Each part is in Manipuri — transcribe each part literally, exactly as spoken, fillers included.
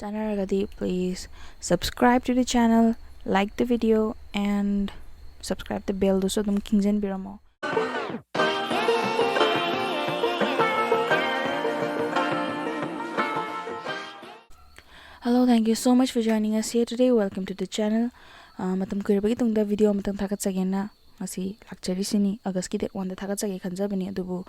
ꯆꯥꯟꯅꯔꯒꯗꯤ please subscribe to the channel, like the video and subscribe the bellꯗꯨꯁꯨ ꯑꯗꯨꯝ ꯈꯤꯡꯖꯤꯟꯕꯤꯔꯝꯃꯣ. Hello, thank you so much for joining us here today. Welcome to the channel. ꯑ, ꯃꯇꯝ ꯀꯨꯏꯔꯕꯒꯤ ꯇꯨꯡꯗ video ꯑꯃꯇꯪ ꯊꯥꯒꯠꯆꯒꯦꯅ ꯉꯁꯤ ꯂꯥꯛꯆꯔꯤꯁꯤꯅꯤ. Augustꯀꯤ date oneꯗ ꯊꯥꯒꯠꯆꯒꯦ ꯈꯟꯖꯕꯅꯤ, ꯑꯗꯨꯕꯨ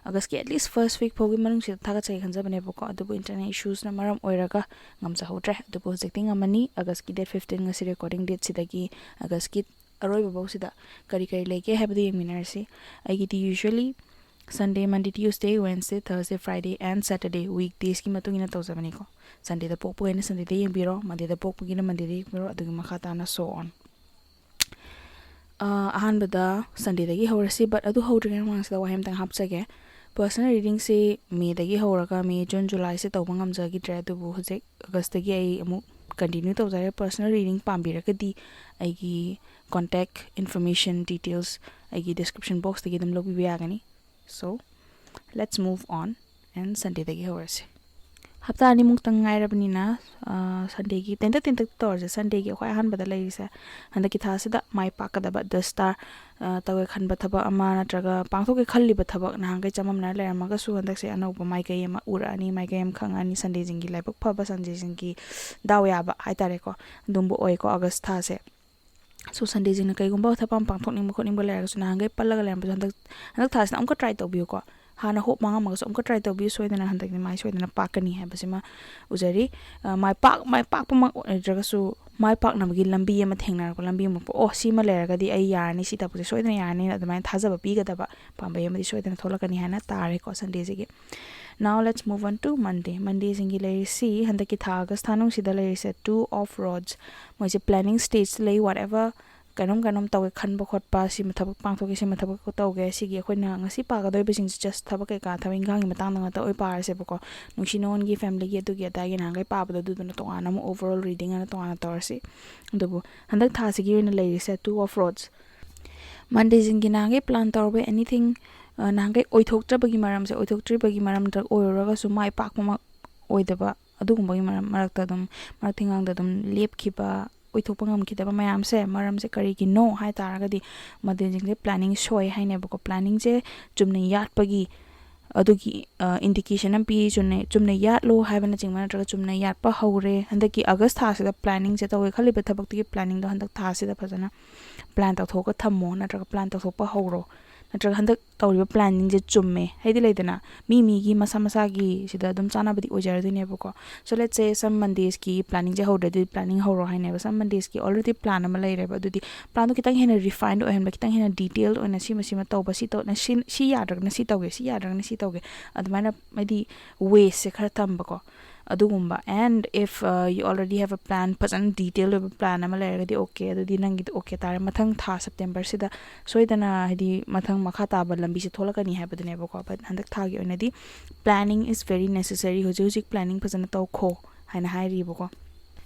Augustꯀꯤ at least first week ꯐꯥꯎꯒꯤ ꯃꯅꯨꯡꯁꯤꯗ ꯊꯥꯒꯠꯆꯒꯦ ꯈꯟꯖꯕꯅꯦꯕꯀꯣ. ꯑꯗꯨꯕꯨ internet issuesꯅ ꯃꯔꯝ ꯑꯣꯏꯔꯒ ꯉꯝꯖꯍꯧꯗ꯭ꯔꯦ. ꯑꯗꯨꯕꯨ ꯍꯧꯖꯤꯛꯇꯤ ꯉꯝꯃꯅꯤ. Augustꯀꯤ date fifteen, ꯉꯁꯤ recording dateꯁꯤꯗꯒꯤ Augustꯀꯤ ꯑꯔꯣꯏꯕ ꯐꯥꯎꯁꯤꯗ ꯀꯔꯤ ꯀꯔꯤ ꯂꯩꯒꯦ ꯍꯥꯏꯕꯗꯨ ꯌꯦꯡꯃꯤꯟꯅꯔꯁꯤ. ꯑꯩꯒꯤꯗꯤ usually Sunday, Monday, Tuesday, Wednesday, Thursday, Friday and Saturday weekdaysꯀꯤ ꯃꯇꯨꯡ ꯏꯟꯅ ꯇꯧꯖꯕꯅꯤꯀꯣ. Sundayꯗ ꯄꯣꯛꯄꯈꯩꯅ Sundayꯗ ꯌꯦꯡꯕꯤꯔꯣ, Mondayꯗ ꯄꯣꯛꯄꯒꯤꯅ Mondayꯗ ꯌꯦꯡꯕꯤꯔꯣ, ꯑꯗꯨꯒꯤ ꯃꯈꯥ ꯇꯥꯅ so on. ꯑ, ꯑꯍꯥꯟꯕꯗ Sundayꯗꯒꯤ ꯍꯧꯔꯁꯤ, but ꯑꯗꯨ ꯍꯧꯗ꯭ꯔꯤꯉꯩ ꯃꯃꯥꯡꯁꯤꯗ ꯋꯥꯍꯩ ꯑꯃꯇꯪ ꯍꯥꯞꯆꯒꯦ. Personal readingꯁꯤ Mayꯗꯒꯤ ꯍꯧꯔꯒ May, June, Julyꯁꯦ ꯇꯧꯕ ꯉꯝꯖꯈꯤꯗ꯭ꯔꯦ, ꯑꯗꯨꯕꯨ ꯍꯧꯖꯤꯛ Augustꯇꯒꯤ ꯑꯩ ꯑꯃꯨꯛ continue ꯇꯧꯖꯔꯦ. Personal reading ꯄꯥꯝꯕꯤꯔꯒꯗꯤ ꯑꯩꯒꯤ contact information details ꯑꯩꯒꯤ description boxꯇꯒꯤ ꯑꯗꯨꯝ ꯂꯧꯕꯤꯕ ꯌꯥꯒꯅꯤ. So, let's move on and Sundayꯗꯒꯤ ꯍꯧꯔꯁꯤ. ꯍꯞꯇꯥ ꯑꯅꯤꯃꯨꯛꯇꯪ ꯉꯥꯏꯔꯕꯅꯤꯅ, ꯑ, Sundayꯒꯤ ꯇꯦꯟꯇꯛ ꯇꯦꯟꯇꯛ ꯇꯧꯔꯁꯦ. Sundayꯒꯤ ꯑꯩꯈꯣꯏ ꯑꯍꯥꯟꯕꯗ ꯂꯩꯔꯤꯁꯦ, ꯍꯟꯗꯛꯀꯤ ꯊꯥꯁꯤꯗ ꯃꯥꯏ ꯄꯥꯛꯀꯗꯕ, the star, ꯑ, ꯇꯧꯒꯦ ꯈꯟꯕ ꯊꯕꯛ ꯑꯃ ꯅꯠꯇ꯭ꯔꯒ ꯄꯥꯡꯊꯣꯛꯀꯦ ꯈꯜꯂꯤꯕ ꯊꯕꯛ ꯅꯍꯥꯟꯈꯩ ꯆꯃꯝꯅꯔ ꯂꯩꯔꯝꯃꯒꯁꯨ ꯍꯟꯗꯛꯁꯦ ꯑꯅꯧꯕ ꯃꯥꯏꯀꯩ ꯑꯃ ꯎꯔꯛꯑꯅꯤ, ꯃꯥꯏꯀꯩ ꯑꯃ ꯈꯪꯉꯛꯑꯅꯤ. Sundayꯁꯤꯡꯒꯤ ꯂꯥꯏꯕꯛ ꯐꯕ, Sundayꯁꯤꯡꯒꯤ ꯗꯥꯎ ꯌꯥꯕ ꯍꯥꯏꯇꯥꯔꯦꯀꯣ, ꯑꯗꯨꯝꯕ ꯑꯣꯏꯀꯣ August ꯊꯥꯁꯦ. So, Sundayꯁꯤꯡꯅ ꯀꯩꯒꯨꯝꯕ ꯊꯕꯛ ꯑꯃ ꯄꯥꯡꯊꯣꯛꯅꯤꯡꯕ ꯈꯣꯠꯅꯤꯡꯕ ꯂꯩꯔꯒꯁꯨ, ꯅꯍꯥꯟꯈꯩ ꯄꯜꯂꯒ ꯂꯩꯔꯝꯕꯁꯨ ꯍꯟꯗꯛ, ꯍꯟꯗꯛ ꯊꯥꯁꯤꯗ ꯑꯃꯨꯛꯀ try ꯇꯧꯕꯤꯌꯨꯀꯣ. ꯍꯥꯟꯅ hope ꯃꯥꯡꯉꯝꯃꯒꯁꯨ ꯑꯃꯨꯛꯀ try ꯇꯧꯕꯤꯌꯨ, ꯁꯣꯏꯗꯅ ꯍꯟꯗꯛꯇꯤ ꯃꯥꯏ ꯁꯣꯏꯗꯅ ꯄꯥꯛꯀꯅꯤ ꯍꯥꯏꯕꯁꯤꯃ ꯎꯖꯔꯤ꯫ ꯑ, ꯃꯥꯏ ꯄꯥꯛ-, ꯃꯥꯏ ꯄꯥꯛꯄꯃꯛ ꯑꯣꯏꯗ꯭ꯔꯒꯁꯨ ꯃꯥꯏ ꯄꯥꯛꯅꯕꯒꯤ ꯂꯝꯕꯤ ꯑꯃ ꯊꯦꯡꯅꯔꯛꯄ, ꯂꯝꯕꯤ ꯑꯃ ꯄꯣ-, "ꯑꯣ, ꯁꯤꯃ ꯂꯩꯔꯒꯗꯤ ꯑꯩ ꯌꯥꯔꯅꯤ, ꯁꯤ ꯊꯕꯛꯁꯦ ꯁꯣꯏꯗꯅ ꯌꯥꯔꯅꯤꯅ" ꯑꯗꯨꯃꯥꯏꯅ ꯊꯥꯖꯕ ꯄꯤꯒꯗꯕ ꯄꯥꯝꯕꯩ ꯑꯃꯗꯤ ꯁꯣꯏꯗꯅ ꯊꯣꯛꯂꯛꯀꯅꯤ ꯍꯥꯏꯅ ꯇꯥꯔꯦꯀꯣ Sundayꯁꯤꯒꯤ꯫ Now let's move on to Monday. Mondayꯁꯤꯡꯒꯤ ꯂꯩꯔꯤꯁꯤ ꯍꯟꯗꯛꯀꯤ ꯊꯥ August ꯊꯥꯅꯨꯡꯁꯤꯗ ꯂꯩꯔꯤꯁꯦ Two of Rods. ꯃꯣꯏꯁꯦ planning stageꯇ ꯂꯩ, whatever ꯀꯩꯅꯣꯝ ꯀꯩꯅꯣꯝ ꯇꯧꯒꯦ ꯈꯟꯕ ꯈꯣꯠꯄ, ꯁꯤꯃ ꯊꯕꯛ ꯄꯥꯡꯊꯣꯛꯀꯦ, ꯁꯤꯃ ꯊꯕꯛ ꯇꯧꯒꯦ, ꯁꯤꯒꯤ ꯑꯩꯈꯣꯏꯅ ꯉꯁꯤ ꯄꯥꯒꯗꯧꯔꯤꯕꯁꯤꯡꯁꯦ just ꯊꯕꯛ ꯀꯩꯀꯥ, ꯊꯕꯛ ꯏꯪꯈꯥꯡꯒꯤ ꯃꯇꯥꯡꯗ ꯉꯥꯛꯇ ꯑꯣꯏ ꯄꯥꯔꯁꯦꯕꯀꯣ. ꯅꯨꯡꯁꯤ ꯅꯨꯡꯉꯣꯟꯒꯤ, familyꯒꯤ, ꯑꯗꯨꯒꯤ ꯑꯗꯥꯒꯤ ꯅꯍꯥꯟꯈꯩ ꯄꯥꯕꯗꯣ ꯑꯗꯨꯗꯨꯅ ꯇꯣꯉꯥꯟꯅ ꯑꯃꯨꯛ overall reading ꯑꯅ ꯇꯣꯉꯥꯟꯅ ꯇꯧꯔꯁꯤ꯫ ꯑꯗꯨꯕꯨ ꯍꯟꯗꯛ ꯊꯥꯁꯤꯒꯤ ꯑꯣꯏꯅ ꯂꯩꯔꯤꯁꯦ Two of Rods. Mondayꯁꯤꯡꯒꯤ ꯅꯍꯥꯟꯈꯩ plan ꯇꯧꯔꯨꯕ anything, ꯑ, ꯅꯍꯥꯟꯈꯩ ꯑꯣꯏꯊꯣꯛꯇ꯭ꯔꯕꯒꯤ ꯃꯔꯝꯁꯦ, ꯑꯣꯏꯊꯣꯛꯇ꯭ꯔꯤꯕꯒꯤ ꯃꯔꯝꯗ ꯑꯣꯏꯔꯨꯔꯒꯁꯨ ꯃꯥꯏ ꯄꯥꯛꯄꯃꯛ ꯑꯣꯏꯗꯕ ꯑꯗꯨꯒꯨꯝꯕꯒꯤ ꯃꯔꯝ ꯃꯔꯛꯇ ꯑꯗꯨꯝ, ꯃꯔꯛ ꯊꯤꯡꯒꯥꯡꯗ ꯑꯗꯨꯝ ꯂꯦꯞꯈꯤꯕ, ꯑꯣꯏꯊꯣꯛꯄ ꯉꯝꯈꯤꯗꯕ ꯃꯌꯥꯝꯁꯦ, ꯃꯔꯝꯁꯦ ꯀꯔꯤꯒꯤꯅꯣ ꯍꯥꯏ ꯇꯥꯔꯒꯗꯤ, ꯃꯗꯨꯁꯤꯡꯁꯦ planning ꯁꯣꯏ ꯍꯥꯏꯅꯦꯕꯀꯣ꯫ Planningꯁꯦ ꯆꯨꯝꯅ ꯌꯥꯠꯄꯒꯤ ꯑꯗꯨꯒꯤ, ꯑ, indication ꯑꯃ ꯄꯤ, ꯆꯨꯝꯅ, ꯆꯨꯝꯅ ꯌꯥꯠꯂꯣ ꯍꯥꯏꯕꯅꯆꯤꯡꯕ, ꯅꯠꯇ꯭ꯔꯒ ꯆꯨꯝꯅ ꯌꯥꯠꯄ ꯍꯧꯔꯦ, ꯍꯟꯗꯛꯀꯤ August ꯊꯥꯁꯤꯗ planningꯁꯦ ꯇꯧꯒꯦ ꯈꯜꯂꯤꯕ ꯊꯕꯛꯇꯨꯒꯤ planningꯗꯣ ꯍꯟꯗꯛ ꯊꯥꯁꯤꯗ ꯐꯖꯅ plan ꯇꯧꯊꯣꯛꯑꯒ ꯊꯝꯃꯣ, ꯅꯠꯇ꯭ꯔꯒ plan ꯇꯧꯊꯣꯛꯄ ꯍꯧꯔꯣ, ꯅꯠꯇ꯭ꯔꯒ ꯍꯟꯗꯛ ꯇꯧꯔꯤꯕ planningꯁꯦ ꯆꯨꯝꯃꯦ, ꯍꯥꯏꯗꯤ ꯂꯩꯗꯅ, ꯃꯤ ꯃꯤꯒꯤ ꯃꯁꯥ ꯃꯁꯥꯒꯤ ꯁꯤꯗ ꯑꯗꯨꯝ ꯆꯥꯅꯕꯗꯤ ꯑꯣꯏꯖꯔꯗꯣꯏꯅꯦꯕꯀꯣ꯫ So let's say some Mondaysꯀꯤ planningꯁꯦ ꯍꯧꯗ꯭ꯔꯗꯤ planning ꯍꯧꯔꯣ ꯍꯥꯏꯅꯦꯕ꯫ Some Mondaysꯀꯤ already plan ꯑꯃ ꯂꯩꯔꯦꯕ, ꯑꯗꯨꯗꯤ planꯗꯣ ꯈꯤꯇꯪ ꯍꯦꯟꯅ refined ꯑꯣꯏꯍꯟꯕ, ꯈꯤꯇꯪ ꯍꯦꯟꯅ detail ꯑꯣꯏꯅ ꯁꯤꯃ ꯁꯤꯃ ꯇꯧꯕ, ꯁꯤ ꯇꯧ-, ꯅ-, ꯁꯤ, ꯁꯤ ꯌꯥꯗ꯭ꯔꯒꯅ ꯁꯤ ꯇꯧꯒꯦ, ꯁꯤ ꯌꯥꯗ꯭ꯔꯒꯅ ꯁꯤ ꯇꯧꯒꯦ, ꯑꯗꯨꯃꯥꯏꯅ ꯍꯥꯏꯗꯤ waysꯁꯦ ꯈꯔ ꯊꯝꯕꯀꯣ꯫ ꯑꯗꯨꯒꯨꯝꯕ, and if, uh, you already have a plan, ꯐꯖꯅ detail ꯑꯣꯏꯕ plan ꯑꯃ ꯂꯩꯔꯒꯗꯤ, okay, ꯑꯗꯨꯗꯤ ꯅꯪꯒꯤꯗꯤ okay ꯇꯥꯔꯦ꯫ ꯃꯊꯪ ꯊꯥ Septemberꯁꯤꯗ ꯁꯣꯏꯗꯅ, ꯍꯥꯏꯗꯤ, ꯃꯊꯪ ꯃꯈꯥ ꯇꯥꯕ ꯂꯝꯕꯤꯁꯦ ꯊꯣꯛꯂꯛꯀꯅꯤ ꯍꯥꯏꯕꯗꯨꯅꯦꯕꯀꯣ꯫ But ꯍꯟꯗꯛ ꯊꯥꯒꯤ ꯑꯣꯏꯅꯗꯤ planning is very necessary꯫ ꯍꯧꯖꯤꯛ ꯍꯧꯖꯤꯛ planning ꯐꯖꯅ ꯇꯧꯈꯣ ꯍꯥꯏꯅ ꯍꯥꯏꯔꯤꯕꯀꯣ꯫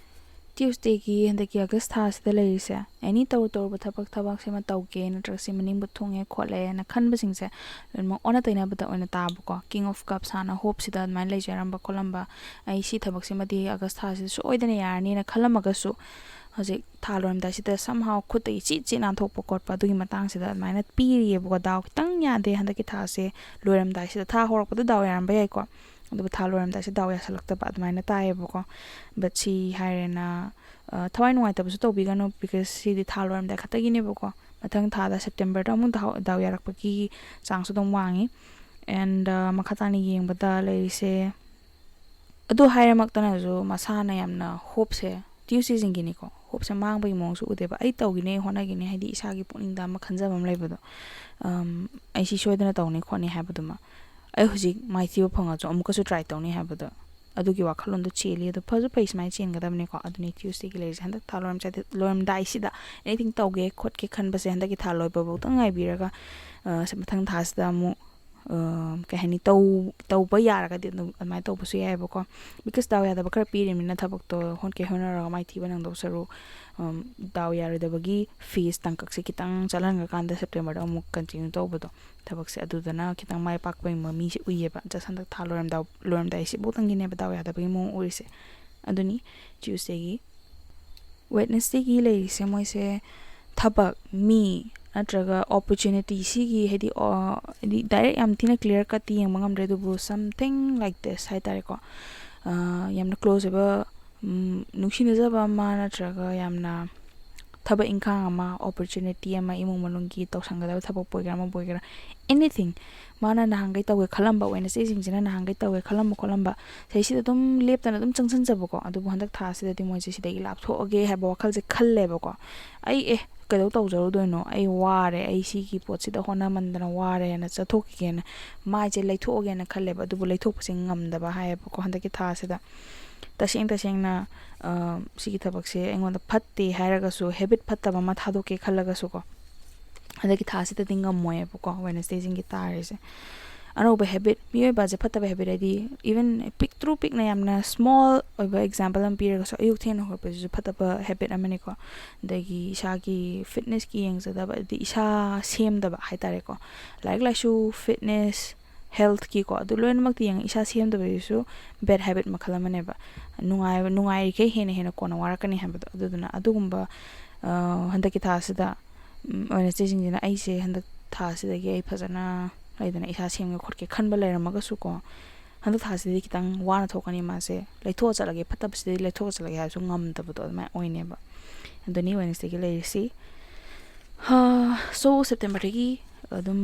Tuesdayꯒꯤ, ꯍꯟꯗꯛꯀꯤ August ꯊꯥꯁꯤꯗ ꯂꯩꯔꯤꯁꯦ, any ꯇꯧꯔꯨ ꯇꯧꯔꯨꯕ ꯊꯕꯛ, ꯊꯕꯛꯁꯤꯃ ꯇꯧꯒꯦ, ꯅꯠꯇ꯭ꯔꯒ ꯁꯤꯃ ꯅꯤꯡꯕ ꯊꯨꯡꯉꯦ ꯈꯣꯠꯂꯦꯅ ꯈꯟꯕꯁꯤꯡꯁꯦ ꯂꯣꯏꯅꯃꯛ ꯑꯣꯟꯅ ꯇꯩꯅꯕꯗ ꯑꯣꯏꯅ ꯇꯥꯕꯀꯣ꯫ King of Cups ꯍꯥꯟꯅ hopeꯁꯤꯗ ꯑꯗꯨꯃꯥꯏꯅ ꯂꯩꯖꯔꯝꯕ ꯈꯣꯠꯂꯝꯕ, ꯑꯩ ꯁꯤ ꯊꯕꯛꯁꯤꯃꯗꯤ August ꯊꯥꯁꯤꯗ ꯁꯣꯏꯗꯅ ꯌꯥꯔꯅꯤꯅ ꯈꯜꯂꯝꯃꯒꯁꯨ, ꯍꯧꯖꯤꯛ ꯊꯥ ꯂꯣꯏꯔꯝꯗꯥꯏꯁꯤꯗ somehow ꯈꯨꯠꯇꯒꯤ ꯆꯤꯠ ꯆꯤꯠ ꯅꯥꯟꯊꯣꯛꯄ ꯈꯣꯠꯄ ꯑꯗꯨꯒꯤ ꯃꯇꯥꯡꯁꯤꯗ ꯑꯗꯨꯃꯥꯏꯅ ꯄꯤꯔꯤꯑꯕꯀꯣ꯫ ꯗꯥꯎ ꯈꯤꯇꯪ ꯌꯥꯗꯦ ꯍꯟꯗꯛꯀꯤ ꯊꯥꯁꯦ ꯂꯣꯏꯔꯝꯗꯥꯏꯁꯤꯗ꯫ ꯊꯥ ꯍꯧꯔꯛꯄꯗ ꯗꯥꯎ ꯌꯥꯔꯝꯕ ꯌꯥꯏꯀꯣ, ꯑꯗꯨꯕꯨ ꯊꯥ ꯂꯣꯏꯔꯝꯗꯥꯏꯁꯤꯗ ꯗꯥꯎ ꯌꯥꯁꯜꯂꯛꯇꯕ ꯑꯗꯨꯃꯥꯏꯅ ꯇꯥꯏꯌꯦꯕꯀꯣ꯫ But ꯁꯤ ꯍꯥꯏꯔꯦꯅ, ꯑ, ꯊꯋꯥꯏ ꯅꯨꯡꯉꯥꯏꯇꯕꯁꯨ ꯇꯧꯕꯤꯒꯅꯨ, because ꯁꯤꯗꯤ ꯊꯥ ꯂꯣꯏꯔꯝꯗꯥꯏ ꯈꯛꯇꯒꯤꯅꯦꯕꯀꯣ꯫ ꯃꯊꯪ ꯊꯥꯗ Septemberꯗ ꯑꯃꯨꯛ ꯗꯥꯎ, ꯗꯥꯎ ꯌꯥꯔꯛꯄꯒꯤ chanceꯁꯨ ꯑꯗꯨꯝ ꯋꯥꯡꯉꯤ꯫ And, ꯑ, ꯃꯈꯥ ꯇꯥꯅ ꯌꯦꯡꯕꯗ ꯂꯩꯔꯤꯁꯦ, ꯑꯗꯨ ꯍꯥꯏꯔꯃꯛꯇꯅꯁꯨ ꯃꯁꯥꯅ ꯌꯥꯝꯅ hopeꯁꯦ, Tuesdayꯁꯤꯡꯒꯤꯅꯤꯀꯣ, hopeꯁꯦ ꯃꯥꯡꯕꯒꯤ ꯃꯑꯣꯡꯁꯨ ꯎꯗꯦꯕ꯫ "ꯑꯩ ꯇꯧꯒꯤꯅꯤ, ꯑꯩ ꯍꯣꯠꯅꯒꯤꯅꯤ", ꯍꯥꯏꯗꯤ ꯏꯁꯥꯒꯤ ꯄꯨꯛꯅꯤꯡꯗ ꯑꯃ ꯈꯟꯖꯕ ꯑꯃ ꯂꯩꯕꯗꯣ, ꯑꯝ, "ꯑꯩ ꯁꯤ ꯁꯣꯏꯗꯅ ꯇꯧꯅꯤ ꯈꯣꯠꯅꯤ" ꯍꯥꯏꯕꯗꯨꯃ, "ꯑꯩ ꯍꯧꯖꯤꯛ ꯃꯥꯏꯊꯤꯕ ꯐꯪꯉꯁꯨ ꯑꯃꯨꯛꯀꯁꯨ try ꯇꯧꯅꯤ" ꯍꯥꯏꯕꯗꯣ, ꯑꯗꯨꯒꯤ ꯋꯥꯈꯜꯂꯣꯟꯗꯣ ꯆꯦꯜꯂꯤ꯫ ꯑꯗꯣ ꯐꯁꯨ ꯐꯩ, ꯁꯨꯃꯥꯏꯅ ꯆꯦꯟꯒꯗꯕꯅꯤꯀꯣ꯫ ꯑꯗꯨꯅꯤ Tuesdayꯒꯤ ꯂꯩꯔꯤꯁꯦ꯫ ꯍꯟꯗꯛ ꯊꯥ ꯂꯣꯏꯔꯝꯗꯥꯏꯗ, ꯂꯣꯏꯔꯝꯗꯥꯏꯁꯤꯗ anything ꯇꯧꯒꯦ ꯈꯣꯠꯀꯦ ꯈꯟꯕꯁꯦ ꯍꯟꯗꯛꯀꯤ ꯊꯥ ꯂꯣꯏꯕꯐꯧꯗꯪ ꯉꯥꯏꯕꯤꯔꯒ, ꯑ, ꯃꯊꯪ ꯊꯥꯁꯤꯗ ꯑꯃꯨꯛ ꯀꯩ ꯍꯥꯏꯅꯤ, ꯇꯧ ꯇꯧꯕ ꯌꯥꯔꯒꯗꯤ ꯑꯗꯨꯝ ꯑꯗꯨꯃꯥꯏꯅ ꯇꯧꯕꯁꯨ ꯌꯥꯏꯑꯕꯀꯣ꯫ ꯕꯤꯀꯣꯁ ꯗꯥꯎ ꯌꯥꯗꯕ ꯈꯔ ꯄꯤꯔꯤꯕꯅꯤꯅ, ꯊꯕꯛꯇꯣ ꯍꯣꯠꯀꯦ ꯍꯣꯠꯅꯔꯒ ꯃꯥꯏꯊꯤꯕ ꯅꯪꯗꯧ ꯁꯔꯨꯛ, ꯗꯥꯎ ꯌꯥꯔꯣꯏꯗꯕꯒꯤ ꯐꯦꯁ ꯇꯥꯡꯀꯛꯁꯦ ꯈꯤꯇꯪ ꯆꯠꯍꯟꯈ꯭ꯔꯀꯥꯟꯗ ꯁꯦꯞꯇꯦꯝꯕꯔꯗ ꯑꯃꯨꯛ ꯀꯟꯇꯤꯅ꯭ꯌꯨ ꯇꯧꯕꯗꯣ, ꯊꯕꯛꯁꯦ ꯑꯗꯨꯗꯅ ꯈꯤꯇꯪ ꯃꯥꯏ ꯄꯥꯛꯄꯒꯤ ꯃꯃꯤꯁꯦ ꯎꯏꯌꯦꯕ꯫ ꯖꯁ ꯍꯟꯗꯛ ꯊꯥ ꯂꯣꯏꯔꯝꯗꯥꯏ ꯂꯣꯏꯔꯝꯗꯥꯏꯁꯤꯕꯨꯛꯇꯪꯒꯤꯅꯦꯕ ꯗꯥꯎ ꯌꯥꯗꯕꯒꯤ ꯃꯑꯣꯡ ꯎꯔꯤꯁꯦ꯫ ꯑꯗꯨꯅꯤ ꯇ꯭ꯌꯨꯁꯗꯦꯒꯤ꯫ ꯋꯦꯠꯅꯁꯗꯦꯒꯤ ꯂꯩꯔꯤꯁꯦ ꯃꯣꯏꯁꯦ ꯊꯕꯛ, ꯃꯤ, ꯅꯠꯇ꯭ꯔꯒ ꯑꯣꯄꯣꯔꯆꯨꯅꯤꯇꯤ, ꯁꯤꯒꯤ ꯍꯥꯏꯗꯤ, ꯍꯥꯏꯗꯤ ꯗꯥꯏꯔꯦꯛ ꯌꯥꯝ ꯊꯤꯅ ꯀ꯭ꯂꯤꯌꯥꯔ ꯀꯠꯇꯤ ꯌꯦꯡꯕ ꯉꯝꯗ꯭ꯔꯦ, ꯑꯗꯨꯕꯨ ꯁꯝꯊꯤꯡ ꯂꯥꯏꯛ ꯗꯤꯁ ꯍꯥꯏ ꯇꯥꯔꯦꯀꯣ꯫ ꯌꯥꯝꯅ ꯀ꯭ꯂꯣꯖ ꯑꯣꯏꯕ, ꯅꯨꯡꯁꯤꯅꯖꯕ ꯑꯃ, ꯅꯠꯇ꯭ꯔꯒ ꯌꯥꯝꯅ ꯊꯕꯛ ꯏꯪꯈꯥꯡ ꯑꯃ, ꯑꯣꯄꯣꯔꯆꯨꯅꯤꯇꯤ ꯑꯃ, ꯏꯃꯨꯡ ꯃꯅꯨꯡꯒꯤ ꯇꯧꯁꯟꯒꯗꯕ ꯊꯕꯛꯄꯨ ꯑꯣꯏꯒꯦꯔꯥ, ꯑꯃꯕꯨ ꯑꯣꯏꯒꯦꯔꯥ, ꯑꯦꯅꯤꯊꯤꯡ, ꯃꯥꯅ ꯅꯍꯥꯟꯈꯩ ꯇꯧꯒꯦ ꯈꯜꯂꯝꯕ, ꯋꯦꯅꯁꯗꯦꯁꯤꯡꯁꯤꯅ ꯅꯍꯥꯟꯈꯩ ꯇꯧꯒꯦ ꯈꯜꯂꯝꯕ ꯈꯣꯠꯂꯝꯕ, ꯁꯤꯗꯩꯁꯤꯗ ꯑꯗꯨꯝ ꯂꯦꯞꯇꯅ ꯑꯗꯨꯝ ꯆꯪꯁꯤꯟꯖꯕꯀꯣ꯫ ꯑꯗꯨꯕꯨ ꯍꯟꯗꯛ ꯊꯥꯁꯤꯗꯗꯤ ꯃꯣꯏꯁꯦ ꯁꯤꯗꯒꯤ ꯂꯥꯞꯊꯣꯛꯑꯒꯦ ꯍꯥꯏꯕ ꯋꯥꯈꯜꯁꯦ ꯈꯜꯂꯦꯕꯀꯣ꯫ ꯑꯩ ꯑꯦ ꯀꯩꯗꯧ ꯇꯧꯖꯔꯨꯗꯣꯏꯅꯣ, ꯑꯩ ꯋꯥꯔꯦ, ꯑꯩ ꯁꯤꯒꯤ ꯄꯣꯠꯁꯤꯗ ꯍꯣꯠꯅꯃꯟꯗꯅ ꯋꯥꯔꯦꯅ ꯆꯠꯊꯣꯛꯈꯤꯒꯦꯅ, ꯃꯥꯏꯁꯦ ꯂꯩꯊꯣꯛꯑꯒꯦꯅ ꯈꯜꯂꯦꯕ꯫ ꯑꯗꯨꯕꯨ ꯂꯩꯊꯣꯛꯄꯁꯦ ꯉꯝꯗꯕ ꯍꯥꯏꯌꯦꯕꯀꯣ ꯍꯟꯗꯛꯀꯤ ꯊꯥꯁꯤꯗ꯫ ꯇꯁꯦꯡ ꯇꯁꯦꯡꯅ ꯁꯤꯒꯤ ꯊꯕꯛꯁꯦ ꯑꯩꯉꯣꯟꯗ ꯐꯠꯇꯦ ꯍꯥꯏꯔꯒꯁꯨ, ꯍꯦꯕꯤꯠ ꯐꯠꯇꯕ ꯑꯃ ꯊꯥꯗꯣꯛꯀꯦ ꯈꯜꯂꯒꯁꯨꯀꯣ, ꯍꯟꯗꯛꯀꯤ ꯊꯥꯁꯤꯗꯗꯤ ꯉꯝꯃꯣꯏꯌꯦꯕꯀꯣ ꯋꯦꯅꯁꯗꯦꯁꯤꯡꯒꯤ ꯇꯥꯔꯤꯁꯦ꯫ ꯑꯅꯧꯕ ꯍꯦꯕꯤꯠ, ꯃꯤꯑꯣꯏꯕꯁꯦ ꯐꯠꯇꯕ ꯍꯦꯕꯤꯠ ꯍꯥꯏꯗꯤ, ꯏꯚꯟ ꯄꯤꯛꯇ꯭ꯔꯨ ꯄꯤꯛꯅ, ꯌꯥꯝꯅ ꯁ꯭ꯃꯣꯜ ꯑꯣꯏꯕ ꯑꯦꯛꯖꯥꯝꯄꯜ ꯑꯃ ꯄꯤꯔꯒꯁꯨ, ꯑꯌꯨꯛ ꯊꯦꯡꯅ ꯍꯧꯒꯠꯄꯁꯤꯁꯨ ꯐꯠꯇꯕ ꯍꯦꯕꯤꯠ ꯑꯃꯅꯤꯀꯣ꯫ ꯑꯗꯒꯤ ꯏꯁꯥꯒꯤ ꯐꯤꯠꯅꯦꯁꯀꯤ ꯌꯦꯡꯖꯗꯕ, ꯑꯗꯩ ꯏꯁꯥ ꯁꯦꯝꯗꯕ ꯍꯥꯏ ꯇꯥꯔꯦꯀꯣ꯫ ꯂꯥꯏꯔꯤꯛ ꯂꯥꯏꯁꯨ, ꯐꯤꯠꯅꯦꯁ, ꯍꯦꯜꯊꯀꯤꯀꯣ, ꯑꯗꯨ ꯂꯣꯏꯅꯃꯛꯇꯤ ꯌꯦꯡꯉ ꯏꯁꯥ ꯁꯦꯝꯗꯕꯁꯤꯁꯨ ꯕꯦꯠ ꯍꯦꯕꯤꯠ ꯃꯈꯜ ꯑꯃꯅꯦꯕ꯫ ꯅꯨꯡꯉꯥꯏꯕ, ꯅꯨꯡꯉꯥꯏꯔꯤꯈꯩ ꯍꯦꯟꯅ ꯍꯦꯟꯅ ꯀꯣꯟꯅ ꯋꯥꯔꯛꯀꯅꯤ ꯍꯥꯏꯕꯗꯣ꯫ ꯑꯗꯨꯗꯨꯅ ꯑꯗꯨꯒꯨꯝꯕ ꯍꯟꯗꯛꯀꯤ ꯊꯥꯁꯤꯗ ꯋꯦꯅꯁꯗꯦꯁꯤꯡꯁꯤꯅ ꯑꯩꯁꯦ ꯍꯟꯗꯛ ꯊꯥꯁꯤꯗꯒꯤ ꯑꯩ ꯐꯖꯅ ꯂꯩꯗꯅ ꯏꯁꯥ ꯁꯦꯝꯒꯦ ꯈꯣꯠꯀꯦ ꯈꯟꯕ ꯂꯩꯔꯝꯃꯒꯁꯨꯀꯣ, ꯍꯟꯗꯛ ꯊꯥꯁꯤꯗꯤ ꯈꯤꯇꯪ ꯋꯥꯅ ꯊꯣꯛꯀꯅꯤ ꯃꯥꯁꯦ, ꯂꯩꯊꯣꯛꯑ ꯆꯠꯂꯒꯦ, ꯐꯠꯇꯕꯁꯤꯗꯤ ꯂꯩꯊꯣꯛꯑ ꯆꯠꯂꯒꯦ ꯍꯥꯏꯕꯁꯨ ꯉꯝꯗꯕꯗꯣ ꯑꯗꯨꯃꯥꯏꯅ ꯑꯣꯏꯅꯦꯕ꯫ ꯑꯗꯨꯅꯤ ꯋꯦꯅꯁꯗꯦꯒꯤ ꯂꯩꯔꯤꯁꯤ꯫ ꯁꯣ ꯁꯦꯞꯇꯦꯝꯕꯔꯗꯒꯤ ꯑꯗꯨꯝ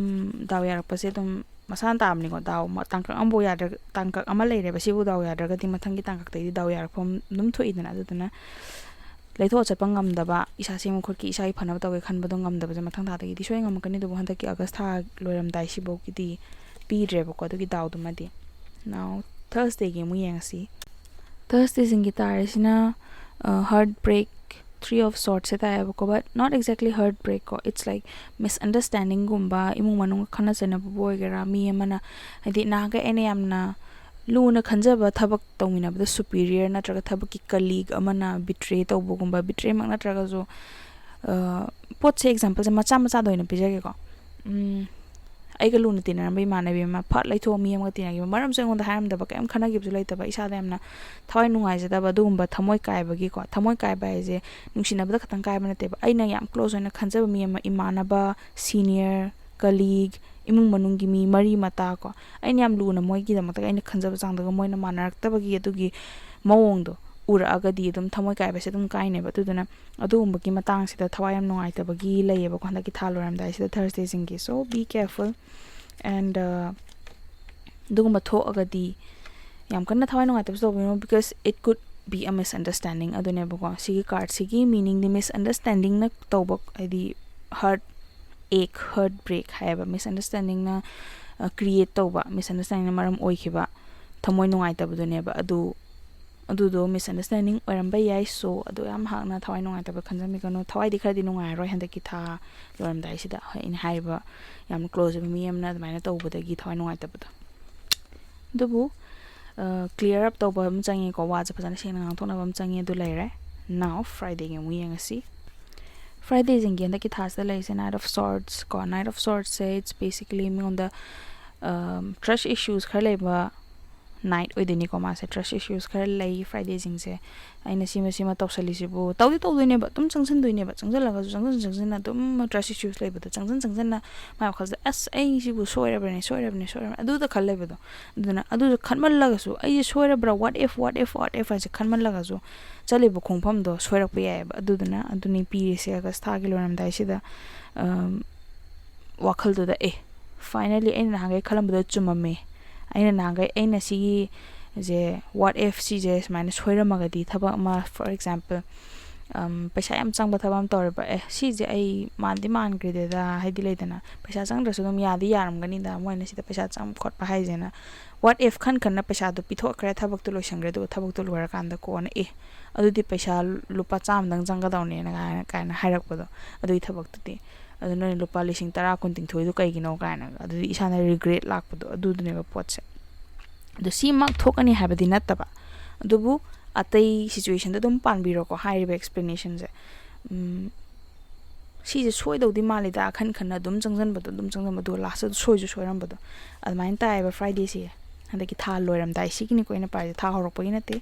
ꯗꯥꯎ ꯌꯥꯔꯛꯄꯁꯦ ꯑꯗꯨꯝ ꯃꯁꯥꯅ ꯇꯥꯕꯅꯤꯀꯣ꯫ ꯗꯥꯎ ꯃ-, ꯇꯥꯡꯀꯛ ꯑꯃꯐꯥꯎ ꯌꯥꯗ꯭ꯔ-, ꯇꯥꯡꯀꯛ ꯑꯃ ꯂꯩꯔꯦꯕ, ꯁꯤꯕꯨ ꯗꯥꯎ ꯌꯥꯗ꯭ꯔꯒꯗꯤ ꯃꯊꯪꯒꯤ ꯇꯥꯡꯀꯛꯇꯒꯤꯗꯤ ꯗꯥꯎ ꯌꯥꯔꯛꯐꯝ ꯑꯗꯨꯝ ꯊꯣꯛꯏꯗꯅ꯫ ꯑꯗꯨꯗꯨꯅ ꯂꯩꯊꯣꯛꯑ ꯆꯠꯄ ꯉꯝꯗꯕ, ꯏꯁꯥ ꯁꯦꯝꯕ ꯈꯣꯠꯀꯤ, ꯏꯁꯥꯒꯤ ꯐꯅꯕ ꯇꯧꯒꯦ ꯈꯟꯕꯗꯣ ꯉꯝꯗꯕꯁꯦ ꯃꯊꯪ ꯊꯥꯗꯒꯤꯗꯤ ꯁꯣꯏ ꯉꯝꯃꯛꯀꯅꯤ꯫ ꯑꯗꯨꯕꯨ ꯍꯟꯗꯛꯀꯤ ꯑꯥꯒꯁ ꯊꯥ ꯂꯣꯏꯔꯝꯗꯥꯏ ꯁꯤꯐꯧꯒꯤꯗꯤ ꯄꯤꯗ꯭ꯔꯦꯕꯀꯣ ꯑꯗꯨꯒꯤ ꯗꯥꯎꯗꯨꯃꯗꯤ꯫ Now ꯊꯔꯁꯗꯦꯒꯤ ꯑꯃꯨꯛ ꯌꯦꯡꯉꯁꯤ꯫ ꯊꯔꯁꯗꯦꯁꯤꯡꯒꯤ ꯇꯥꯔꯤꯁꯤꯅ ꯍꯥꯔꯠ ꯕ꯭ꯔꯦꯛ, Three of Swordsꯁꯦ ꯇꯥꯏꯌꯦꯕꯀꯣ, but not exactly heartbreak ꯀꯣ, it's like misunderstandingꯒꯨꯝꯕ, ꯏꯃꯨꯡ ꯃꯅꯨꯡ ꯈꯠꯅ ꯆꯩꯅꯕꯕꯨ ꯑꯣꯏꯒꯦꯔꯥ, ꯃꯤ ꯑꯃꯅ, ꯍꯥꯏꯗꯤ ꯅꯍꯥꯟꯈꯩ ꯑꯩꯅ ꯌꯥꯝꯅ ꯂꯨꯅ ꯈꯟꯖꯕ ꯊꯕꯛ ꯇꯧꯃꯤꯟꯅꯕꯗ superior ꯅꯠꯇ꯭ꯔꯒ ꯊꯕꯛꯀꯤ colleague ꯑꯃꯅ betray ꯇꯧꯕꯒꯨꯝꯕ, betrayꯃꯛ ꯅꯠꯇ꯭ꯔꯒꯁꯨ, ꯄꯣꯠꯁꯦ exampleꯁꯦ ꯃꯆꯥ ꯃꯆꯥꯗ ꯑꯣꯏꯅ ꯄꯤꯖꯒꯦꯀꯣ꯫ ꯑꯩꯒ ꯂꯨꯅ ꯇꯤꯟꯅꯔꯝꯕ ꯏꯃꯥꯟꯅꯕꯤ ꯑꯃ ꯐꯠ ꯂꯩꯊꯣꯛꯑ ꯃꯤ ꯑꯃꯒ ꯇꯤꯟꯅꯈꯤꯕ, ꯃꯔꯝꯁꯨ ꯑꯩꯉꯣꯟꯗ ꯍꯥꯏꯔꯝꯗꯕ, ꯀꯩꯝ ꯈꯟꯅꯈꯤꯕꯁꯨ ꯂꯩꯇꯕ, ꯏꯁꯥꯗ ꯌꯥꯝꯅ ꯊꯋꯥꯏ ꯅꯨꯡꯉꯥꯏꯖꯗꯕ, ꯑꯗꯨꯒꯨꯝꯕ ꯊꯃꯣꯏ ꯀꯥꯏꯕꯒꯤꯀꯣ, ꯊꯃꯣꯏ ꯀꯥꯏꯕ ꯍꯥꯏꯁꯦ ꯅꯨꯡꯁꯤꯅꯕꯗ ꯈꯛꯇꯪ ꯀꯥꯏꯕ ꯅꯠꯇꯦꯕ꯫ ꯑꯩꯅ ꯌꯥꯝ close ꯑꯣꯏꯅ ꯈꯟꯖꯕ ꯃꯤ ꯑꯃ, ꯏꯃꯥꯟꯅꯕ, senior, colleague, ꯏꯃꯨꯡ ꯃꯅꯨꯡꯒꯤ ꯃꯤ, ꯃꯔꯤ ꯃꯇꯥ ꯀꯣ, ꯑꯩꯅ ꯌꯥꯝ ꯂꯨꯅ ꯃꯣꯏꯒꯤꯗꯃꯛꯇ ꯑꯩꯅ ꯈꯟꯖꯕ ꯆꯥꯡꯗꯨꯒ ꯃꯣꯏꯅ ꯃꯥꯟꯅꯔꯛꯇꯕꯒꯤ ꯑꯗꯨꯒꯤ ꯃꯑꯣꯡꯗꯣ ꯎꯔꯛꯑꯒꯗꯤ ꯑꯗꯨꯝ ꯊꯃꯣꯏ ꯀꯥꯏꯕꯁꯦ ꯑꯗꯨꯝ ꯀꯥꯏꯅꯦꯕ꯫ ꯑꯗꯨꯗꯨꯅ ꯑꯗꯨꯒꯨꯝꯕꯒꯤ ꯃꯇꯥꯡꯁꯤꯗ ꯊꯋꯥꯏ ꯌꯥꯝ ꯅꯨꯡꯉꯥꯏꯇꯕꯒꯤ ꯂꯩꯌꯦꯕꯀꯣ, ꯍꯟꯗꯛꯀꯤ ꯊꯥ ꯂꯣꯏꯔꯝꯗꯥꯏꯁꯤꯗ Thursdayꯁꯤꯡꯒꯤ꯫ So be careful and ꯑꯗꯨꯒꯨꯝꯕ ꯊꯣꯛꯑꯒꯗꯤ ꯌꯥꯝ ꯀꯟꯅ ꯊꯋꯥꯏ ꯅꯨꯡꯉꯥꯏꯇꯕꯁꯨ ꯇꯧꯕꯤꯒꯅꯨ, because it could be a misunderstanding꯫ ꯑꯗꯨꯅꯦꯕꯀꯣ, ꯁꯤꯒꯤ cardꯁꯤꯒꯤ meaningꯗꯤ misunderstandingꯅ ꯇꯧꯕ, ꯍꯥꯏꯗꯤ heart ache, heartbreak ꯍꯥꯏꯌꯦꯕ, misunderstandingꯅ create ꯇꯧꯕ, misunderstandingꯅ ꯃꯔꯝ ꯑꯣꯏꯈꯤꯕ ꯊꯃꯣꯏ ꯅꯨꯡꯉꯥꯏꯇꯕꯗꯨꯅꯦꯕ꯫ ꯑꯗꯨ ꯑꯗꯨꯗꯣ misunderstanding ꯑꯣꯏꯔꯝꯕ ꯌꯥꯏ꯫ So ꯑꯗꯨ ꯌꯥꯝ ꯍꯥꯛꯅ ꯊꯋꯥꯏ ꯅꯨꯡꯉꯥꯏꯇꯕ ꯈꯟꯖꯟꯕꯤꯒꯅꯨ꯫ ꯊꯋꯥꯏꯗꯤ ꯈꯔꯗꯤ ꯅꯨꯡꯉꯥꯏꯔꯔꯣꯏ ꯍꯟꯗꯛꯀꯤ ꯊꯥ ꯂꯣꯏꯔꯝꯗꯥꯏꯁꯤꯗ, ꯍꯣꯏ, ꯑꯩꯅ ꯍꯥꯏꯔꯤꯕ ꯌꯥꯝꯅ close ꯑꯣꯏꯕ ꯃꯤ ꯑꯃꯅ ꯑꯗꯨꯃꯥꯏꯅ ꯇꯧꯕꯗꯒꯤ ꯊꯋꯥꯏ ꯅꯨꯡꯉꯥꯏꯇꯕꯗꯣ꯫ ꯑꯗꯨꯕꯨ clear up ꯇꯧꯕ ꯑꯃ ꯆꯪꯉꯦꯀꯣ, ꯋꯥꯁꯦ ꯐꯖꯅ ꯁꯦꯡꯅ ꯉꯥꯡꯊꯣꯛꯅꯕ ꯑꯃ ꯆꯪꯉꯦ꯫ ꯑꯗꯨ ꯂꯩꯔꯦ꯫ Now Fridayꯒꯤ ꯑꯃꯨꯛ ꯌꯦꯡꯉꯁꯤ꯫ Fridayꯁꯤꯡꯒꯤ ꯍꯟꯗꯛꯀꯤ ꯊꯥꯁꯤꯗ ꯂꯩꯔꯤꯁꯦ Knight of Swords ꯀꯣ꯫ Knight of Swordsꯁꯦ it's basically ꯃꯤꯉꯣꯟꯗ trust issues ꯈꯔ ꯂꯩꯕ night ꯑꯣꯏꯗꯣꯏꯅꯤꯀꯣ꯫ ꯃꯥꯁꯦ trust issues ꯈꯔ ꯂꯩ Fridayꯁꯤꯡꯁꯦ꯫ ꯑꯩꯅ ꯁꯤꯃ ꯁꯤꯃ ꯇꯧꯁꯜꯂꯤꯁꯤꯕꯨ, ꯇꯧꯗꯤ ꯇꯧꯗꯣꯏꯅꯦꯕ, ꯑꯗꯨꯝ ꯆꯪꯁꯤꯟꯗꯣꯏꯅꯦꯕ, ꯆꯪꯁꯤꯜꯂꯒꯁꯨ ꯆꯪꯁꯤꯟ ꯆꯪꯁꯤꯟꯅ ꯑꯗꯨꯝ trust issues ꯂꯩꯕꯗꯣ, ꯆꯪꯁꯤꯟ ꯆꯪꯁꯤꯟꯅ ꯃꯥꯏ ꯋꯥꯈꯜꯁꯦ, "ꯑꯁ, ꯑꯩ ꯁꯤꯕꯨ ꯁꯣꯏꯔꯕꯅꯦ, ꯁꯣꯏꯔꯕꯅꯦ, ꯁꯣꯏꯔꯕꯅꯦ", ꯑꯗꯨꯗ ꯈꯜ ꯂꯩꯕꯗꯣ꯫ ꯑꯗꯨꯅ ꯑꯗꯨꯗ ꯈꯟꯃꯜꯂꯒꯁꯨ, "ꯑꯩꯁꯦ ꯁꯣꯏꯔꯕ꯭ꯔꯥ, what if, what if, what if" ꯍꯥꯏꯁꯦ ꯈꯟꯃꯜꯂꯒꯁꯨ ꯆꯠꯂꯤꯕ ꯈꯣꯡꯐꯝꯗꯣ ꯁꯣꯏꯔꯛꯄ ꯌꯥꯏꯑꯕ꯫ ꯑꯗꯨꯗꯨꯅ ꯑꯗꯨꯅꯤ ꯄꯤꯔꯤꯁꯦ August ꯊꯥꯒꯤ ꯂꯣꯏꯔꯝꯗꯥꯏꯁꯤꯗ꯫ ꯋꯥꯈꯜꯗꯨꯗ, "ꯑꯦ, finally ꯑꯩꯅ ꯅꯍꯥꯟꯈꯩ ꯈꯜꯂꯝꯕꯗꯣ ꯆꯨꯝꯃꯝꯃꯦ꯫ ꯑꯩꯅ ꯅꯍꯥꯟꯈꯩ, ꯑꯩꯅ ꯁꯤꯒꯤꯁꯦ, what if ꯁꯤꯁꯦ ꯁꯨꯃꯥꯏꯅ ꯁꯣꯏꯔꯝꯃꯒꯗꯤ", ꯊꯕꯛ ꯑꯃ, for example, ꯄꯩꯁꯥ ꯌꯥꯝ ꯆꯪꯕ ꯊꯕꯛ ꯑꯃ ꯇꯧꯔꯦꯕ꯫ ꯑꯦ, ꯁꯤꯁꯦ ꯑꯩ ꯃꯥꯟꯗꯤ ꯃꯥꯟꯈ꯭ꯔꯦꯗꯦꯗ, ꯍꯥꯏꯗꯤ ꯂꯩꯗꯅ, ꯄꯩꯁꯥ ꯆꯪꯗ꯭ꯔꯁꯨ ꯑꯗꯨꯝ ꯌꯥꯗꯤ ꯌꯥꯔꯝꯒꯅꯤꯗ, ꯃꯣꯏꯅ ꯁꯤꯗ ꯄꯩꯁꯥ ꯆꯪꯕ ꯈꯣꯠꯄ ꯍꯥꯏꯁꯦꯅ꯫ What if ꯈꯟ ꯈꯟꯅ ꯄꯩꯁꯥꯗꯣ ꯄꯤꯊꯣꯛꯈ꯭ꯔꯦ, ꯊꯕꯛꯇꯣ ꯂꯣꯏꯁꯟꯈ꯭ꯔꯦ, ꯑꯗꯨꯒ ꯊꯕꯛꯇꯣ ꯂꯣꯏꯔꯀꯥꯟꯗ ꯀꯣꯟꯅ, "ꯑꯦ, ꯑꯗꯨꯗꯤ ꯄꯩꯁꯥ ꯂꯨꯄꯥ ꯆꯥꯝꯃꯗꯪ ꯆꯪꯒꯗꯧꯅꯦꯅ" ꯀꯥꯏꯅ, ꯀꯥꯏꯅ ꯍꯥꯏꯔꯛꯄꯗꯣ, ꯑꯗꯨꯒꯤ ꯊꯕꯛꯇꯨꯗꯤ꯫ ꯑꯗꯨ ꯅꯣꯏꯅ ꯂꯨꯄꯥ ꯂꯤꯁꯤꯡ ꯇꯔꯥ, ꯀꯨꯟ ꯇꯤꯡꯊꯣꯛꯏꯗꯣ ꯀꯩꯒꯤꯅꯣ ꯀꯥꯏꯅ, ꯑꯗꯨꯗꯤ ꯏꯁꯥꯅ regret ꯂꯥꯛꯄꯗꯣ, ꯑꯗꯨꯗꯨꯅꯦꯕ ꯄꯣꯠꯁꯦ꯫ ꯑꯗꯣ ꯁꯤꯃꯛ ꯊꯣꯛꯀꯅꯤ ꯍꯥꯏꯕꯗꯤ ꯅꯠꯇꯕ, ꯑꯗꯨꯕꯨ ꯑꯇꯩ situation ꯗ ꯑꯗꯨꯝ ꯄꯥꯟꯕꯤꯔꯣꯀꯣ ꯍꯥꯏꯔꯤꯕ explanation ꯁꯦ꯫ ꯎꯝ, ꯁꯤꯁꯦ ꯁꯣꯏꯗꯧꯗꯤ ꯃꯥꯜꯂꯤꯗ, ꯈꯟ ꯈꯟꯅ ꯑꯗꯨꯝ ꯆꯪꯁꯤꯟꯕꯗꯣ, ꯑꯗꯨꯝ ꯆꯪꯁꯤꯟꯕꯗꯣ, last ꯇ ꯁꯣꯏꯁꯨ ꯁꯣꯏꯔꯝꯕꯗꯣ꯫ ꯑꯗꯨꯃꯥꯏꯅ ꯇꯥꯏꯌꯦꯕ Friday ꯁꯦ꯫ ꯍꯟꯗꯛꯀꯤ ꯊꯥ ꯂꯣꯏꯔꯝꯗꯥꯏ ꯁꯤꯒꯤꯅꯤꯀꯣ ꯑꯩꯅ ꯄꯥꯏꯁꯦ, ꯊꯥ ꯍꯧꯔꯛꯄꯒꯤ ꯅꯠꯇꯦ,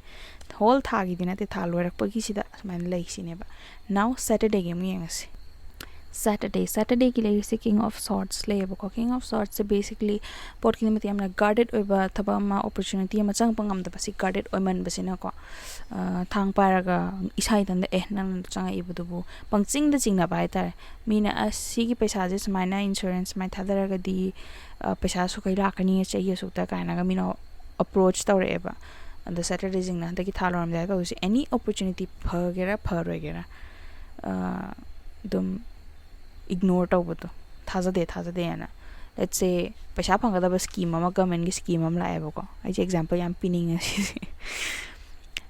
whole ꯊꯥꯒꯤꯗꯤ ꯅꯠꯇꯦ, ꯊꯥ ꯂꯣꯏꯔꯛꯄꯒꯤꯁꯤꯗ ꯁꯨꯃꯥꯏꯅ ꯂꯩ ꯁꯤꯅꯦꯕ꯫ Now Saturday ꯒꯤ ꯑꯃꯨꯛ ꯌꯦꯡꯉꯁꯤ꯫ Saturday, Saturday ꯒꯤ ꯂꯩꯔꯤꯁꯦ King of Swords ꯂꯩꯌꯦꯕꯀꯣ꯫ King of Swords say basically ꯄꯣꯠ ꯈꯨꯗꯤꯡꯃꯛꯇ ꯌꯥꯝꯅ guarded ꯑꯣꯏꯕ, ꯊꯕꯛ ꯑꯃ, opportunity ꯑꯃ ꯆꯪꯉꯛꯄ ꯉꯝꯗꯕꯁꯤ guarded ꯑꯣꯏꯃꯟꯕꯁꯤꯅꯀꯣ, ꯑ, ꯊꯥꯡ ꯄꯥꯏꯔꯒ ꯏꯁꯥ ꯏꯊꯟꯗ, "ꯑꯦ, ꯅꯪꯅ ꯆꯪꯉꯛꯏꯕꯗꯨꯕꯨ?" ꯄꯪꯆꯤꯡꯗ ꯆꯤꯡꯅꯕ ꯍꯥꯏꯇꯥꯔꯦ꯫ ꯃꯤꯅ, "ꯑꯁ, ꯁꯤꯒꯤ ꯄꯩꯁꯥꯁꯦ ꯁꯨꯃꯥꯏꯅ insurance ꯁꯨꯃꯥꯏꯅ ꯊꯥꯗꯔꯒꯗꯤ, ꯑ, ꯄꯩꯁꯥ ꯑꯁꯨꯛꯈꯩ ꯂꯥꯛꯀꯅꯤ ꯆꯍꯤ ꯑꯁꯨꯛꯇ" ꯀꯥꯏꯅꯒ ꯃꯤꯅ approach ꯇꯧꯔꯛꯑꯦꯕ꯫ ꯑꯗꯣ Saturday ꯁꯤꯡꯅ ꯍꯟꯗꯛꯀꯤ ꯊꯥ ꯂꯣꯏꯔꯝꯗꯥꯏꯗ ꯇꯧꯗꯣꯏꯁꯦ, any opportunity ꯐꯒꯦꯔꯥ ꯐꯔꯣꯏꯒꯦꯔꯥ, ꯑ, ꯑꯗꯨꯝ ignore ꯇꯧꯕꯗꯣ, ꯊꯥꯖꯗꯦ, ꯊꯥꯖꯗꯦꯅ꯫ Let's say, ꯄꯩꯁꯥ ꯐꯪꯒꯗꯕ scheme ꯑꯃ, government ꯀꯤ scheme ꯑꯃ ꯂꯥꯛꯑꯦꯕꯀꯣ꯫ ꯑꯩꯁꯦ example ꯌꯥꯝ ꯄꯤꯅꯤꯡꯉꯦ ꯁꯤꯁꯦ꯫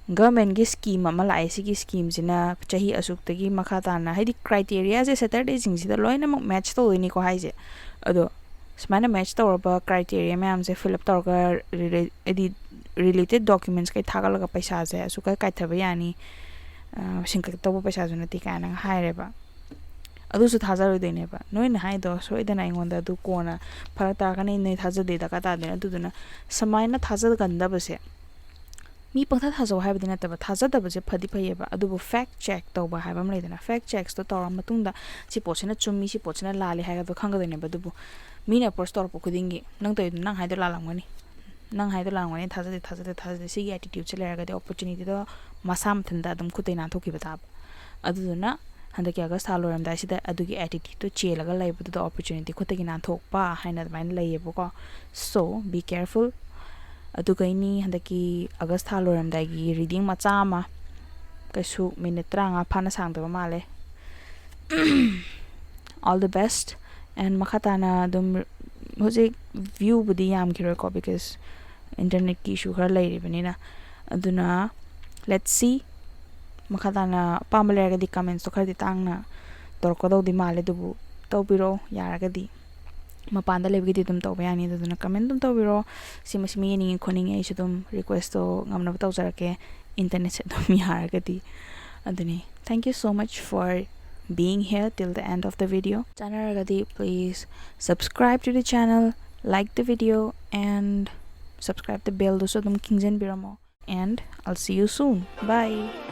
Government ꯀꯤ scheme ꯑꯃ ꯂꯥꯛꯑꯦ, ꯁꯤꯒꯤ scheme ꯁꯤꯅ ꯆꯍꯤ ꯑꯁꯨꯛꯇꯒꯤ ꯃꯈꯥ ꯇꯥꯅ, ꯍꯥꯏꯗꯤ criteria ꯁꯦ Saturday ꯁꯤꯡꯁꯤꯗ ꯂꯣꯏꯅꯃꯛ match ꯇꯧꯗꯣꯏꯅꯤꯀꯣ ꯍꯥꯏꯁꯦ꯫ ꯑꯗꯣ ꯁꯨꯃꯥꯏꯅ match ꯇꯧꯔꯕ criteria ꯃꯌꯥꯝꯁꯦ fill up ꯇꯧꯔꯒ, rela-, ꯍꯥꯏꯗꯤ related documents ꯀꯩ ꯊꯥꯒꯠꯂꯒ ꯄꯩꯁꯥꯁꯦ ꯑꯁꯨꯛꯀ ꯀꯥꯏꯊꯕ ꯌꯥꯅꯤ, ꯑ, ꯁꯤꯡꯀꯠꯇꯧꯕ ꯄꯩꯁꯥꯁꯨ ꯅꯠꯇꯦ ꯀꯥꯏꯅꯒ ꯍꯥꯏꯔꯦꯕ꯫ ꯑꯗꯨꯁꯨ ꯊꯥꯖꯔꯣꯏꯗꯣꯏꯅꯦꯕ꯫ ꯅꯣꯏꯅ ꯍꯥꯏꯗꯣ ꯁꯣꯏꯗꯅ ꯑꯩꯉꯣꯟꯗ ꯑꯗꯨ ꯀꯣꯟꯅ ꯐꯔꯛ ꯇꯥꯔꯛꯀꯅꯤ, ꯅꯣꯏ ꯊꯥꯖꯗꯦ ꯗꯔꯀꯥꯔ ꯇꯥꯗꯦ꯫ ꯑꯗꯨꯗꯨꯅ ꯁꯨꯃꯥꯏꯅ ꯊꯥꯖꯒꯟꯗꯕꯁꯦ, ꯃꯤ ꯄꯪꯊꯥ ꯊꯥꯖꯧ ꯍꯥꯏꯕꯗꯤ ꯅꯠꯇꯕ, ꯊꯥꯖꯗꯕꯁꯦ ꯐꯗꯤ ꯐꯩꯌꯦꯕ, ꯑꯗꯨꯕꯨ fact check ꯇꯧꯕ ꯍꯥꯏꯕ ꯑꯃ ꯂꯩꯗꯅ꯫ Fact checks ꯇꯣ ꯇꯧꯔ ꯃꯇꯨꯡꯗ ꯁꯤ ꯄꯣꯠꯁꯤꯅ ꯆꯨꯝꯃꯤ, ꯁꯤ ꯄꯣꯠꯁꯤꯅ ꯂꯥꯜꯂꯤ ꯍꯥꯏꯕꯗꯣ ꯈꯪꯒꯗꯣꯏꯅꯦꯕ꯫ ꯑꯗꯨꯕꯨ ꯃꯤꯅ approach ꯇꯧꯔꯛꯄ ꯈꯨꯗꯤꯡꯒꯤ, "ꯅꯪ ꯇꯧꯔꯤꯗꯣ, ꯅꯪ ꯍꯥꯏꯗꯣ ꯂꯥꯜꯂꯝꯒꯅꯤ, ꯅꯪ ꯍꯥꯏꯗꯣ ꯂꯥꯜꯂꯝꯒꯅꯤ, ꯊꯥꯖꯗꯦ, ꯊꯥꯖꯗꯦ, ꯊꯥꯖꯗꯦ", ꯁꯤꯒꯤ attitude ꯁꯦ ꯂꯩꯔꯒꯗꯤ opportunity ꯗꯣ ꯃꯁꯥ ꯃꯊꯟꯇ ꯑꯗꯨꯝ ꯈꯨꯠꯇꯩ ꯅꯥꯟꯊꯣꯛꯈꯤꯕ ꯇꯥꯕ꯫ ꯑꯗꯨꯗꯨꯅ ꯍꯟꯗꯛꯀꯤ August ꯊꯥ ꯂꯣꯏꯔꯝꯗꯥꯏꯁꯤꯗ ꯑꯗꯨꯒꯤ attitude ꯇꯣ ꯆꯦꯜꯂꯒ ꯂꯩꯕꯗꯨꯗ opportunity ꯈꯨꯠꯇꯒꯤ ꯅꯥꯟꯊꯣꯛꯄ ꯍꯥꯏꯅ ꯑꯗꯨꯃꯥꯏꯅ ꯂꯩꯌꯦꯕꯀꯣ꯫ So, be careful꯫ ꯑꯗꯨꯒ ꯏꯅꯤ ꯍꯟꯗꯛꯀꯤ August ꯊꯥ ꯂꯣꯏꯔꯝꯗꯥꯏꯒꯤ reading ꯃꯆꯥ ꯑꯃ, ꯀꯩꯁꯨ ꯃꯤꯅꯤꯠ ꯇꯔꯥꯃꯉꯥ ꯐꯥꯅ ꯁꯥꯡꯗꯕ ꯃꯥꯜꯂꯦ꯫ All the best, and ꯃꯈꯥ ꯇꯥꯅ ꯑꯗꯨꯝ, ꯍꯧꯖꯤꯛ ꯚ꯭ꯌꯨꯕꯨꯗꯤ ꯌꯥꯝꯈꯤꯔꯣꯏꯀꯣ, because ꯏꯟꯇꯔꯅꯦꯠꯀꯤ ꯏꯁꯨ ꯈꯔ ꯂꯩꯔꯤꯕꯅꯤꯅ꯫ ꯑꯗꯨꯅ let's see, ꯃꯈꯥ ꯇꯥꯅ ꯑꯄꯥꯝꯕ ꯂꯩꯔꯒꯗꯤ ꯀꯃꯦꯟꯁꯇꯣ ꯈꯔꯗꯤ ꯇꯥꯡꯅ ꯇꯧꯔꯛꯀꯗꯧꯗꯤ ꯃꯥꯜꯂꯦ, ꯑꯗꯨꯕꯨ ꯇꯧꯕꯤꯔꯣ ꯌꯥꯔꯒꯗꯤ꯫ ꯃꯄꯥꯟꯗ ꯂꯩꯕꯒꯤꯗꯤ ꯑꯗꯨꯝ ꯇꯧꯕ ꯌꯥꯅꯤ, ꯑꯗꯨꯗꯨꯅ ꯀꯃꯦꯟ ꯑꯗꯨꯝ ꯇꯧꯕꯤꯔꯣ꯫ ꯁꯤꯃ ꯁꯤꯃ ꯌꯦꯡꯅꯤꯡꯉꯤ ꯈꯣꯠꯅꯤꯡꯉꯤ, ꯑꯩꯁꯨ ꯑꯗꯨꯝ ꯔꯤꯀ꯭ꯋꯦꯁꯇꯣ ꯉꯝꯅꯕ ꯇꯧꯖꯔꯛꯀꯦ, ꯏꯟꯇꯔꯅꯦꯠꯁꯦ ꯑꯗꯨꯝ ꯌꯥꯔꯒꯗꯤ꯫ ꯑꯗꯨꯅꯤ, thank you so much for being here till the end of the video. ꯆꯥꯟꯅꯔꯒꯗꯤ please subscribe to the channel, like the video, and subscribe the bellꯗꯨꯁꯨ ꯑꯗꯨꯝ ꯈꯤꯡꯖꯤꯟꯕꯤꯔꯝꯃꯣ, and I'll see you soon. Bye.